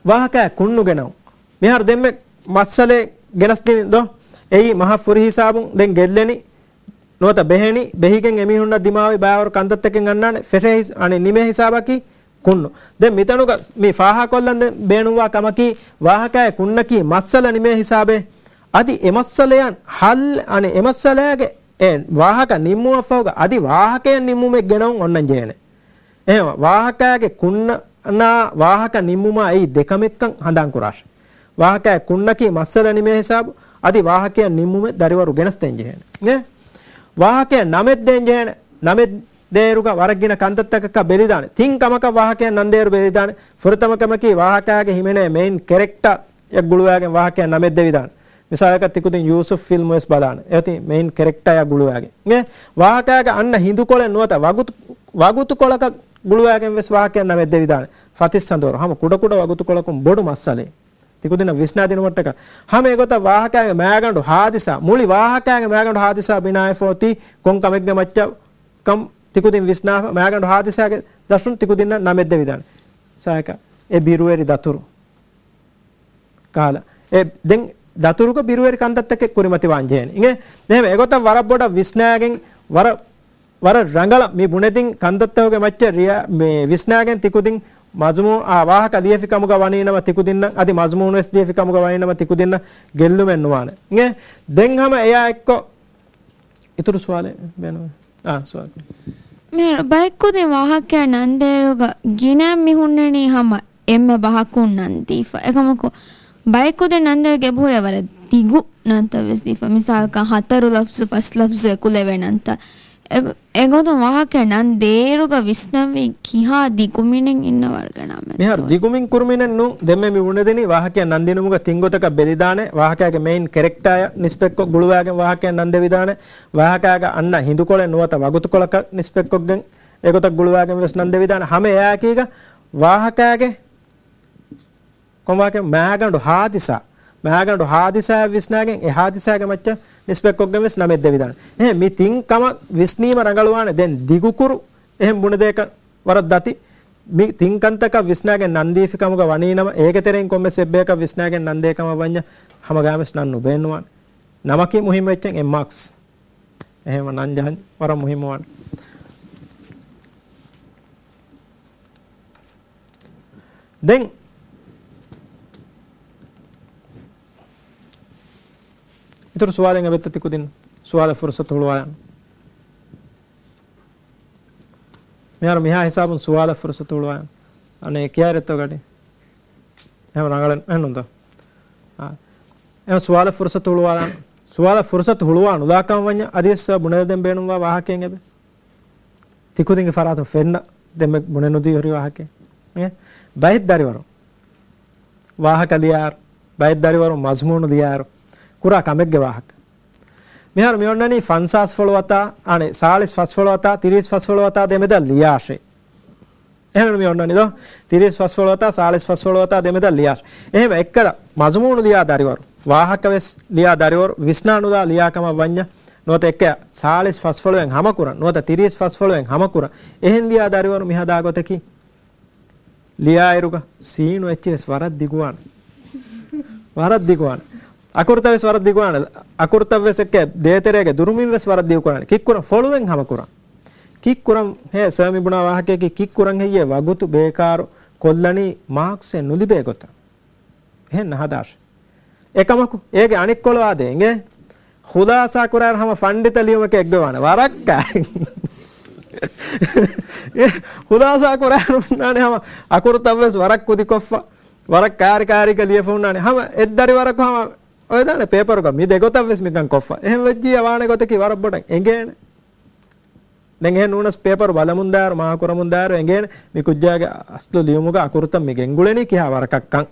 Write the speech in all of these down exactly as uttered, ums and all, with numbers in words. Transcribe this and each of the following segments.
ވާހަކައާ ކުންނުގެނައު. މިހާރު ދެންމެ މައްސަލައެއް ގެނަސްދިން ދޯ. އެއީ މަހަށް ފުރި ހިސާބުން ދެން ގެއްލެނީ. ނުވަތަ ބެހެނީ، ބެހިގެން އެމީހުންނަށް ދިމާވި ބައިވަރު ކަންތައްތަކެއް އަންނާނެ، ފެށޭ ހިސް-، އަނެއް ނިމޭ ހިސާބަކީ ކުންނު. ދެން މިތަނުގަ މި ފާހަގަކޮށްލަން ދެން ބޭނުންވާ ކަމަކީ، ވާހަކައެއް ކުންނަކީ މައްސަލަ ނިމޭ ހިސާބެއް. އަދި އެމައްސަލަޔަށް ހައްލު، އަނެއް އެމައްސަލައިގެ އެ ވާހަކަ ނިންމުމަށްފަހުގަ އަދި ވާހަކައެއް ނިންމުމެއް ގެނައުން އޮންނަން ޖެހޭނެ. އެހެން ވާހަކައިގެ ކުންނަނާ ވާހަކަ ނިންމުމާ އެއީ ދެކަމެއްކަން ހަނދާން ކުރާށެ. ވާހަކައި ކުންނަކީ މައްސަލަ ނިމޭ ހިސާބު، އަދި ވާހަކައެއް ނިންމުމެއް ދަރިވަރު ގެނަސް ދޭން ޖެހޭނެ. އެ؟ ވާހަކައެއް ނަމެއް ދޭން ޖެހޭނެ. ނަމެއް ދޭއިރުގަ ވަރަށް ގިނަ ކަންތައްތަކަކަށް ބެލިދާނެ. ތިން ކަމަކަށް ވާހަކައެއް ނަންދޭއިރު ބެލިދާނެ. ފުރަތަމަ ކަމަކީ ވާހަކައިގެ ހިމެނޭ މެއިން ކެރެކްޓާ އެއް ގުޅުވާގެން ވާހަކައެއް ނަމެއް ދެވިދާނެ. މިސާލަކަށް ތިކުދިން ޔޫސުފް ފިލްމު ވެސް ބަލާނެ. އެއޮތީ މެއިން ކެރެކްޓާއާ ގުޅުވާގެން. އެ ވާހަކައިގެ އަންނަ ހިނދުކޮޅެއް ނުވަތަ ވަގުތު، ވަގުތުކޮޅަކަށް ގުޅުވާގެން ވެސް ވާހަކައެއް ނަމެއް ދެވިދާނެ. ފަތިސް ސަނދުވަރު. ހަމަ ކުޑަކުޑަ ވަގުތުކޮޅަކުން ބޮޑު މައްސަލައެއް. ތިކުދިންނަށް ވިސްނާދިނުމަށްޓަކަ. ހަމަ އެގޮތަށް ވާހަކައިގެ މާގަނޑު ހާދިސާ، މުޅި ވާހަކައިގެ މާގަނޑު ހާދިސާ ބިނާވެފަ އޮތީ ކޮން ކަމެއްގެ މައްޗަށް ކަން ތިކުދިން ވިސްނާފަ، މާގަނޑު ހާދިސާގެ ދަށުން ތިކުދިންނަށް ނަމެއް ދެވިދާނެ. ސާކަ، އެ ބިރުވެރި ދަތުރު. ކާލަ. އެ، ދެން ދަތުރުގަ ބިރުވެރި ކަންތައްތަކެއް ކުރިމަތިވާން ޖެހޭނެ. އިނގޭ؟ ދެހެމ އެގޮތަށް ވަރަށް ބޮޑަށް ވިސްނާގެން، ވަރަށް، ވަރަށް ރަނގަޅަށް މި ބުނެދިން ކަންތައްތަކުގެ މައްޗަށް ރިޔާ-، މި ވިސްނާގެން ތިކުދިން މަޒުމޫ-، އާ، ވާހަކަ ލިޔެފި ކަމުގަ ވަނީނަމަ ތިކުދިންނަށް، އަދި މަޒުމޫނު ވެސް ލިޔެފި ކަމުގަ ވަނީނަމަ ތިކުދިންނަށް ގެއްލުމެއް ނުވާނެ. އިނގޭ؟ ދެން ހަމަ އެޔާ އެއްކޮށް އިތުރު ސުވާލެއް ބޭނުމޭ. އާ، ސުވާލެއް. މި ބައެއްކުދިން ވާހަކައެއް ނަންދޭއިރުގަ ގިނައިން މި ހުންނަނީ ހަމަ އެންމެ ބަހަކުން ނަން ދީފަ. އެކަމަކު، ބައެއްކުދިން ނަންދޭއިރުގަ އެބަހުރޭ ވަރަށް ދިގު ނަންތައް ވެސް ދީފަ. މިސާލަކަށް ހަތަރު ލަފްޒު، ފަސް ލަފްޒު އެކުލެވޭ ނަންތައް. އެ-، އެގޮތުން ވާހަކައެއް ނަން ދޭއިރުގަ ވިސްނަންވީ ކިހާ ދިގުމިނެއް އިންނަވަރުގެ ނަމެއް މިހާރު ތޯ؟ ދިގުމިން ކުރުމިނެއް ނޫން. ދެންމެ މި ބުނެދިނީ ވާހަކައެއް ނަންދިނުމުގަ ތިން ގޮތަކަށް ބެލިދާނެ. ވާހަކައިގެ މެއިން ކެރެކްޓާއަށް ނިސްބަތްކޮށް ގުޅުވާގެން ވާހަކައެއް ނަން ދެވިދާނެ. ވާހަކައިގަ އަންނަ ހިނދުކޮޅެއް ނުވަތަ ވަގުތުކޮޅަކަށް ނިސްބަތްކޮށްގެން އެގޮތަށް ގުޅުވާގެން ވެސް ނަން ދެވިދާނެ. ހަމަ އެއާއެކީގަ ވާހަކައިގެ ކޮން ވާހަކައެއް؟ މާގަނޑު ހާދިސާ. މާގަނޑު ހާދިސާއެއް ވިސްނާގެން އެ ހާދިސާގެ މައްޗަށް ނިސްބަތްކޮށްގެން ވެސް ނަމެއް ދެވިދާނެ. އެހެން މި ތިން ކަމަށް ވިސްނީމަ ރަނގަޅުވާނެ. ދެން ދިގުކުރު އެހެން ބުނެދޭކަށް ވަރަށް ދަތި. މި ތިން ކަންތަކަށް ވިސްނާގެން ނަންދީފި ކަމުގަ ވަނީނަމަ، އޭގެ ތެރެއިން ކޮންމެސް އެއްބަޔަކަށް ވިސްނާގެން ނަންދޭ ކަމަށް ވަންޏާ ހަމަ ގާމެސް ނަން ނުބޭންނުވާނެ. ނަމަކީ މުހިއްމު އެއްޗެއް، އެއް މާކްސް. އެހެން ނަން ޖަހަން ވަރަށް މުހިއްމުވާނެ. ދެން އިތުރު ސުވާލެއް އެބައޮތްތަ ތިކުދިން؟ ސުވާލަށް ފުރުސަތު ހުޅުވާލަން. މިހާރު މިހާ ހިސާބުން ސުވާލަށް ފުރުސަތު ހުޅުވާލަން. އަނެއް ކިޔާ ރެތޯ ގަޑި. އެހެން ރަނގަޅެއް އެހެންނުންތޯ؟ އާ. އެހެން ސުވާލަށް ފުރުސަތު ހުޅުވާލަން. ސުވާލަށް ފުރުސަތު ހުޅުވާ ނުލާކަމަށް ވަންޏާ އަދިވެސް ބުނެދޭން ބޭނުންވާ ވާހަކައެއް އެބެ. ތިކުދިންގެ ފަރާތުން ފެންނަ ދެންމެ ބުނެނުދީ ހުރި ވާހަކައެއް. އެ؟ ބައެއް ދަރިވަރު ވާހަކަ ލިޔާއިރު، ބައެއް ދަރިވަރު މަޒުމޫނު ލިޔާއިރު، ކުރާ ކަމެއްގެ ވާހަކަ. މިހާރު މި އޮންނަނީ ފަންސާސް ފޮޅުވަތާ، އަނެއް، ސާޅީސް ފަސް ފޮޅުވަތާ، ތިރީސް ފަސް ފޮޅުވަތާ ދެމެދަށް ލިޔާށޭ. އެހެން މި އޮންނަނީ ދޯ؟ ތިރީސް ފަސް ފޮޅުވަތާ، ސާޅީސް ފަސް ފޮޅުވަތާ ދެމެދަށް ލިޔާށޭ. އެހެން އެއްކަލަ މަޒުމޫނު ލިޔާ ދަރިވަރު، ވާހަކަ ވެސް ލިޔާ ދަރިވަރު، ވިސްނާ ނުލާ ލިޔާ ކަމަށް ވަންޏާ، ނުވަތަ އެއްކަލަ ސާޅީސް ފަސް ފޮޅުވެން ހަމަކުރަން، ނުވަތަ ތިރީސް ފަސް ފޮޅުވެން ހަމަކުރަން. އެހެން ލިޔާ ދަރިވަރު މިހަދާ ގޮތަކީ، ލިޔާއިރުގަ ސީނު އެއްޗެއް ވެސް ވަރަށް ދިގުވާނެ. ވަރަށް ދިގުވާނެ. އަކުރުތައް ވެސް ވަރަށް ދިގުވާނެ. އަކުރުތައް ވެސް އެއްކަ ދޭތެރޭގެ ދުރުމިން ވެސް ވަރަށް ދިގުކުރާނެ. ކިއްކުރަން ފޮޅުވެން ހަމަކުރަން. ކިއްކުރަން ހޭ ސަމި ބުނާ ވާހަކައަކީ ކިއްކުރަން ހެއްޔޭ ވަގުތު ބޭކާރު ކޮށްލަނީ މާކްސްއެއް ނުލިބޭ ގޮތަށް. އެހެން ނަހަދާށެ. އެކަމަކު، އޭގެ އަނެއްކޮޅު އާދޭ އިނގޭ. ޚުލާސާ ކުރާއިރު ހަމަ ފަންޑިތަ ލިޔުމެކޭ އެއްގޮތް ވާނެ. ވަރަށް ކާރި. ޚުލާސާ ކުރާއިރު ހުންނާނެ ހަމަ އަކުރުތައް ވެސް ވަރަށް ކުދިކޮށްފަ. ވަރަށް ކާރި ކާރީގަ ލިޔެފަ ހުންނާނެ. ހަމަ އެއްދަރިވަރަކު ހަމަ އޮވެދާނެ ޕޭޕަރުގަ މި ދެގޮތަށް ވެސް މިކަން ކޮށްފަ. އެހެން ވެއްޖިއްޔާ ވާނެ ގޮތަކީ ވަރަށް ބޮޑަށް އެނގޭނެ. ދެން އެހެން ނޫނަސް ޕޭޕަރު ބަލަމުންދާއިރު، މާކުރަމުންދާއިރު އެނގޭނެ މި ކުއްޖާގެ އަސްލު ލިޔުމުގަ އަކުރުތައް މި ގެންގުޅެނީ ކިހާ ވަރަކަށްކަން.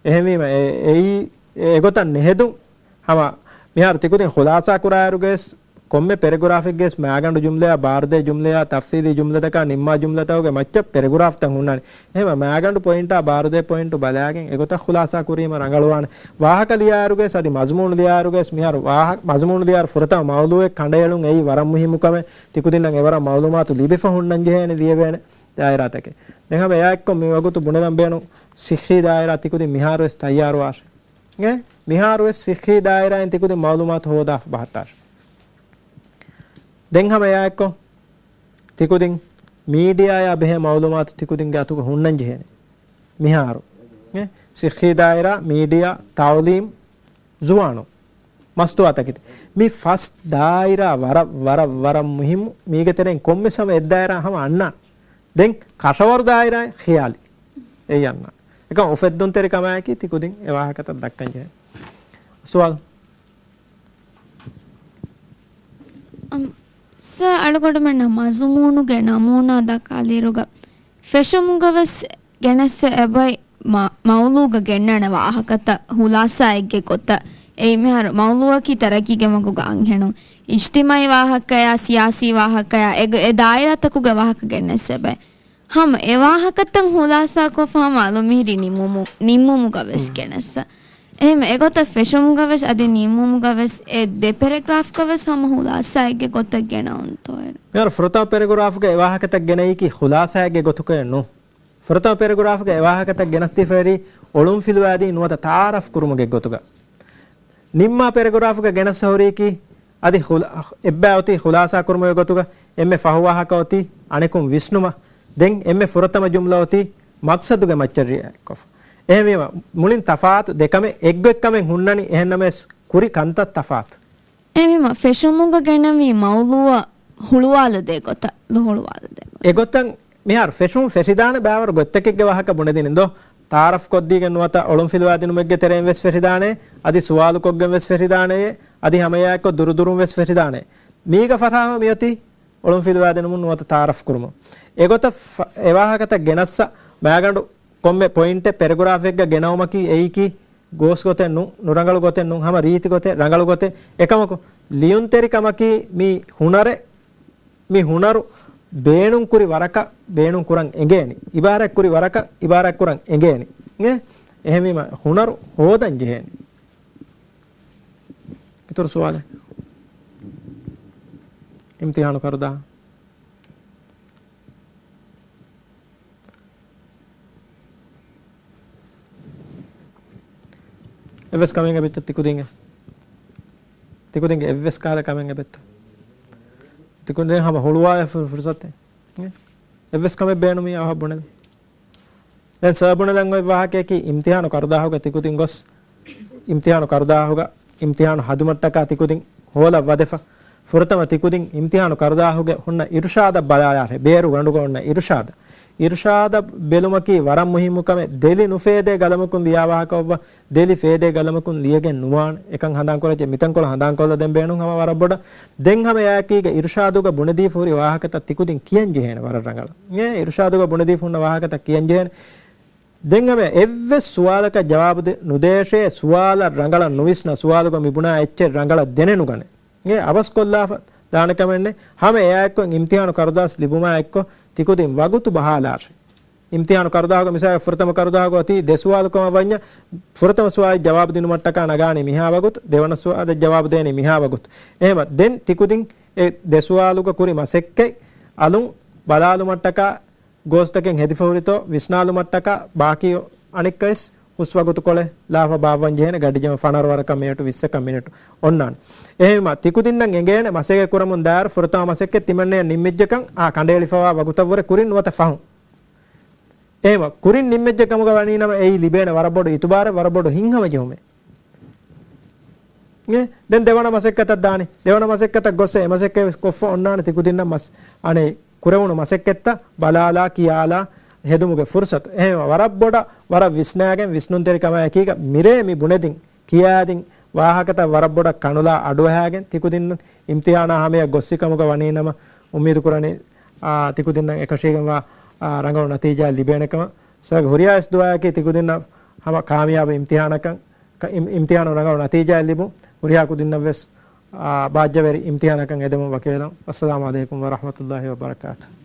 އެހެންވީމަ އެ-، އެއީ އެގޮތަށް ނެހެދުން. ހަމަ މިހާރު ތިކުދިން ޚުލާސާ ކުރާއިރުގައި ވެސް ކޮންމެ ޕެރެގުރާފެއްގައި ވެސް މާގަނޑު ޖުމްލަޔާ، ބާރުދޭ ޖުމްލަޔާ، ތަފްސީލީ ޖުމްލަތަކާ ނިންމާ ޖުމްލަތަކުގެ މައްޗަށް ޕެރެގުރާފްތައް ހުންނާނެ. އެހެންވެ، މާގަނޑު ޕޮއިންޓާ ބާރުދޭ ޕޮއިންޓު ބަލާގެން އެގޮތަށް ޚުލާސާ ކުރީމަ ރަނގަޅުވާނެ. ވާހަކަ ލިޔާއިރުގައި ވެސް އަދި މަޒުމޫނު ލިޔާއިރުގައި ވެސް މިހާރު ވާހަ-، މަޒުމޫނު ލިޔާއިރު ފުރަތަމަ މައުޟޫއެއް ކަނޑައެޅުން އެއީ ވަރަށް މުހިއްމު ކަމެއް. ތިކުދިންނަށް އެވަރަށް މައުލޫމާތު ލިބިފަ ހުންނަން ޖެހޭނެ ލިޔެވޭނެ. ދާއިރާތަކެއް. ދެން ހަމަ އެއާއެއްކޮށް މި ވަގުތު ބުނެލަން ބޭނުން ޞިއްޙީ ދާއިރާ ތިކުދިން މިހާރުވެސް ތައްޔާރުވާށެ. އެ؟ މިހާރުވެސް ޞިއްޙީ ދާއިރާއިން ތިކުދިން މައުލޫމާތު ހޯދާފަ ބަހައްޓާށެ. ދެން ހަމަ އެއާއެއްކޮށް ތިކުދިން މީޑިއާއާ ބެހޭ މައުލޫމާތު ތިކުދިންގެ އަތުގަ ހުންނަން ޖެހޭނެ. މިހާރު. އެ؟ ޞިއްޙީ ދާއިރާ، މީޑިއާ، ތައުލީމް، ޒުވާނު. މަސްތުވާތަކެތި. މި ފަސް ދާއިރާ ވަރަށް، ވަރަށް، ވަރަށް މުހިއްމު. މީގެ ތެރެއިން ކޮންމެސް ހަމަ އެއްދާއިރާ ހަމަ އަންނާނެ. ދެން ކަށަވަރު ދާއިރާއެއް ޚިޔާލީ. އެއީ އަންނާނެ. އެކަމަ އުފެއްދުންތެރިކަމާއެކީ ތިކުދިން އެ ވާހަކަތައް ދައްކަން ޖެހޭ. ސުވާލު؟ އަމް، ސަ އަޅުގަނޑުމެންނަށް މަޒުމޫނުގެ ނަމޫނާ ދައްކާލިއިރުގަ ފެށުމުގަވެސް ގެނެސް އެބައި މަ-، މައުޟޫގަ ގެންނާނެ ވާހަކަތައް ހުލާސާއެއްގެ ގޮތަށް. އެއީ މިހާރު މައުޟޫއަކީ ތަރައްގީގެ މަގުގަ އަންހެނުން. އިޖްތިމާޢީ ވާހަކަޔާ، ސިޔާސީ ވާހަކަޔާ، އެ، އެ ދާއިރާތަކުގެ ވާހަކަ ގެނެސް އެބައި. ހަމަ އެ ވާހަކަތައް ހުލާސާކޮށްފަ ހަމަ އަލުމިހިރީ ނިމުމު-، ނިންމުމުގަވެސް ގެނެއްސަ. އެހެން އެގޮތަށް ފެށުމުގަވެސް އަދި ނިންމުމުގަވެސް އެ ދެ ޕެރެގްރާފްގަވެސް ހަމަ ހުލާސާއެއްގެ ގޮތަށް ގެނައުންތޯއޭ؟ މިހާރު ފުރަތަމަ ޕެރެގްރާފްގަ އެ ވާހަކަތައް ގެނައީކީ ހުލާސާއެއްގެ ގޮތުގައެއް ނޫން. ފުރަތަމަ ޕެރެގްރާފްގަ އެ ވާހަކަތައް ގެނަސްދީފައިރީ އޮޅުންފިލުވާދީ ނުވަތަ ތަޢާރަފް ކުރުމުގެ ގޮތުގަ. ނިންމާ ޕެރެގްރާފްގަ ގެނައްސަ ހުރީކީ އަދި ހުލ-، އެއްބައި އޮތީ ޚުލާސާ ކުރުމުގެ ގޮތުގަ އެންމެ ފަހު ވާހަކަ އޮތީ އަނެކުން ވިސްނުމަށް. ދެން އެންމެ ފުރަތަމަ ޖުމްލަ އޮތީ މަޤްޞަދުގެ މައްޗަށް ރިއްޔާކޮށްފަ. އެހެންވީމަ، މުޅިން ތަފާތު ދެކަމެއް އެއްގޮތްކަމެއް ހުންނަނީ، އެހެންނަމަވެސް ކުރި ކަންތައް ތަފާތު. އެހެންވީމަ، ފެށުމުގަ ގެނެވި މައުޟޫއަށް ހުޅުވާލަދޭ ގޮތަށް، ލޯ ހުޅުވާލަދޭ ގޮތަށް. އެގޮތަށް މިހާރު ފެށުން ފެށިދާނެ ބައިވަރު ގޮތްތަކެއްގެ ވާހަކަ ބުނެދިނިން ދޯ؟ ތަޢާރަފް ކޮށްދީގެން ނުވަތަ އޮޅުންފިލުވާދިނުމެއްގެ ތެރެއިން ވެސް ފެށިދާނެ، އަދި ސުވާލުކޮށްގެން ވެސް ފެށިދާނެ، އަދި ހަމައެއާއެއްކޮށް ދުރުދުރުން ވެސް ފެށިދާނެ. މީގަ ފަށާފަ މިއޮތީ އޮޅުންފިލުވާދިނުމުން ނުވަތަ ތަޢާރަފް ކުރުމުން. އެގޮތަށް ފަ-، އެވާހަކަތައް ގެނައްސަ މާގަނޑު ކޮންމެ ޕޮއިންޓެއް ޕެރެގްރާފެއްގަ ގެނައުމަކީ އެއީކީ ގޯސް ގޮތެއް ނޫން، ނުރަނގަޅު ގޮތެއް ނޫން، ހަމަ ރީތި ގޮތެއް، ރަނގަޅު ގޮތެއް. އެކަމަކު، ލިޔުންތެރިކަމަކީ މި ހުނަރެއް، މި ހުނަރު ބޭނުންކުރި ވަރަކަށް ބޭނުން ކުރަން އެނގޭނެ. އިބާރާތްކުރި ވަރަކަށް އިބާރާތް ކުރަން އެނގޭނެ. އެ؟ އެހެންވީމަ، ހުނަރު ހޯދަން ޖެހޭނެ. އިތުރު ސުވާލެއް؟ އިމްތިހާނު ކަރުދާ. އެއްވެސް ކަމެއް އެބައްތަ ތިކުދިންގެ؟ ތިކުދިންގެ އެއްވެސް ކަހަލަ ކަމެއް އެބައްތަ؟ ތިކުދިން ހަމަ ހުޅުވާލެ ފު-، ފުރުސަތެއް. އެއްވެސް ކަމެއް ބޭނުމީ އަވަހަށް ބުނެލަ. ދެން ސަބަބުނެލަން އޮތް ވާހަކަޔަކީ، އިމްތިހާނު ކަރުދާހުގަ ތިކުދިން ގޮސް، އިމްތިހާނު ކަރުދާހުގަ އިމްތިހާނު ހަދުމަށްޓަކާ ތިކުދިން ހޯލަށް ވަދެފަ. ފުރަތަމަ ތިކުދިން އިމްތިހާނު ކަރުދާހުގެ ހުންނަ އިރުޝާދަށް ބަލާލާށެ، ބޭރުގަނޑުގަ ހުންނަ އިރުޝާދަށް. އިރުޝާދަށް ބެލުމަކީ ވަރަށް މުހިއްމު ކަމެއް. ދެލި ނުފޭދޭ ގަލަމަކުން ލިޔާ ވާހަކަ އޮއްވަ، ދެލި ފޭދޭ ގަލަމަކުން ލިޔެގެން ނުވާނެ. އެކަން ހަނދާން ކުރައްޗޭ، މިތަންކޮޅަށް ހަނދާން ކޮށްލަ ދެން ބޭނުން ހަމަ ވަރަށް ބޮޑަށް. ދެން ހަމަ އެއާއެކީގަ އިރުޝާދުގަ ބުނެދީފަ ހުރި ވާހަކަތައް ތިކުދިން ކިޔަން ޖެހޭނެ ވަރަށް ރަނގަޅަށް. އެ އިރުޝާދުގަ ބުނެދީފަ ހުންނަ ވާހަކަތައް ކިޔަން ޖެހޭނެ. ދެން ހަމަ އެއްވެސް ސުވާލަކަށް ޖަވާބު ދެ-، ނުދޭށޭ، ސުވާލަށް ރަނގަޅަށް ނުވިސްނާ، ސުވާލުގަ މި ބުނާ އެއްޗެއް ރަނގަޅަށް ދެނެނުގަނެ. އެ އަވަސްކޮށްލާފަ ދާނެ ކަމެއް ނެތް. ހަމަ އެއާއެއްކޮށް އިމްތިހާނު ކަރުދާސް ލިބުމާ އެއްކޮށް ތިކުދިން ވަގުތު ބަހާލާށޭ. އިމްތިހާނު ކަރުދާހުގަ މިސާލަށް ފުރަތަމަ ކަރުދާހުގަ އޮތީ ދެ ސުވާލު ކަމަށް ވަންޏާ، ފުރަތަމަ ސުވާލަށް ޖަވާބު ދިނުމަށްޓަކާ ނަގާނީ މިހާ ވަގުތު، ދެވަނަ ސުވާލަށް ޖަވާބު ދޭނީ މިހާ ވަގުތު. އެހެމަ ދެން ތިކުދިން އެ ދެ ސުވާލުގަ ކުރި މަސައްކަތް އަލުން ބަލާލުމަށްޓަކާ ގޯސްތަކެއް ހެދިފަ ހުރިތޯ ވިސްނާލުމަށްޓަކާ ބާކީ އަނެއްކަވެސް ހުސްވަގުތުކޮޅެއް ލާފަ ބާއްވަން ޖެހޭނެ ގަޑިއްޖަމަ ފަނަރަ ވަރަކަށް މިނެޓު ވިއްސަކަށް މިނެޓު އޮންނާނެ. އެހެންވީމަ ތިކުދިންނަށް އެނގޭނެ މަސައްކަތް ކުރަމުން ދާއިރު ފުރަތަމަ މަސައްކަތް ތިމަންނަޔަށް ނިންމިއްޖެކަން އާ ކަނޑައެޅިފަވާ ވަގުތަށްވުރެ ކުރިން ނުވަތަ ފަހުން. އެހެންވީމަ ކުރިން ނިންމެއްޖެ ކަމުގަ ވަނީނަމަ އެއީ ލިބޭނެ ވަރަށް ބޮޑު އިތުބާރެއް ވަރަށް ބޮޑު ހިތްހަމަޖެހުމެއް. އެ، ދެން ދެވަނަ މަސައްކަތަށް ދާނީ. ދެވަނަ މަސައްކަތަށް ގޮއްސަ އެ މަސައްކަތް ވެސް ކޮށްފަ އޮންނާނެ ތިކުދިންނަށް މަސް، އަނެއް ކުރެވުނު މަސައްކަތްތައް ބަލާލާ ކިޔާލާ ހެދުމުގެ ފުރުސަތު. އެހެން ވަރަށް ބޮޑަށް ވަރަށް ވިސްނާގެން ވިސްނުންތެރިކަމާ އެކީގަ މިރޭ މި ބުނެދިން ކިޔާދިން ވާހަކަތައް ވަރަށް ބޮޑަށް ކަނުލާ އަޑުއަހާގެން ތިކުދިންނަށް އިމްތިހާނާ ހަމަޔަށް ގޮއްސި ކަމުގަ ވަނީނަމަ އުއްމީދު ކުރަނީ، އާ، ތިކުދިންނަށް އެކަށީގެންވާ، އާ، ރަނގަޅު ނަތީޖާ ލިބޭނެ ކަމަށް. ސަރ، ހުރިހާ އިސް ދުޢާއަކީ ތިކުދިންނަށް ހަމަ ކާމިޔާބު އިމްތިހާނަކަށް ކަ-، އިމް-، އިމްތިހާނު ރަނގަޅު ނަތީޖާއެއް ލިބުން ހުރިހާ ކުދިންނަށްވެސް، އާ، ބާއްޖަވެރި އިމްތިހާނަކަށް އެދެމުން ވަކިވެލަން. އައްސަލާމު ޢަލައިކުމް ވަރަޙްމަތުﷲި ވަބަރަކާތުހު.